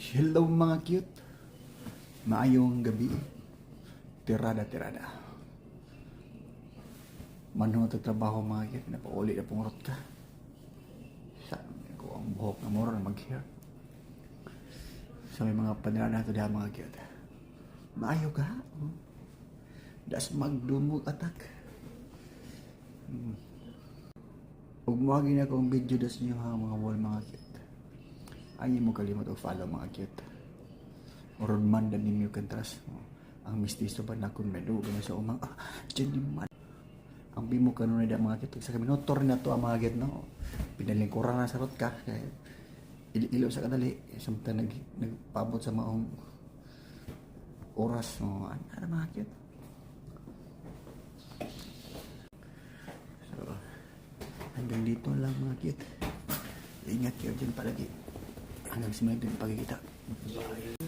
Hello, mga cute. Maayong gabi. Tirada tirada. Manho trabaho, mga cute. Napauli na pong ka. Sa ko ang buhok na mura na mag-hair. So may mga panirada to diha, mga cute. Maayo ka. Das magdumog attack. Ug moagi na akong video das inyo ha, mga wall, mga cute. Ay mo kalimot og follow, mga cute. Rodman dan ninyo kantras. Ang mistiso ba na kun may dugo na sa umang ah, dyan man. Ang bimo kanunay da, mga cute. Sa kami na to ang mga cute, no. Pinalingkuran na sa rot ka kay ilo sa kadali samtang nagpabot sa maong oras, no. Ano mga cute. So, hanggang dito lang, mga cute. Ingat kayo dyan palagi. Hanggang sa mga pagkikita. Bye.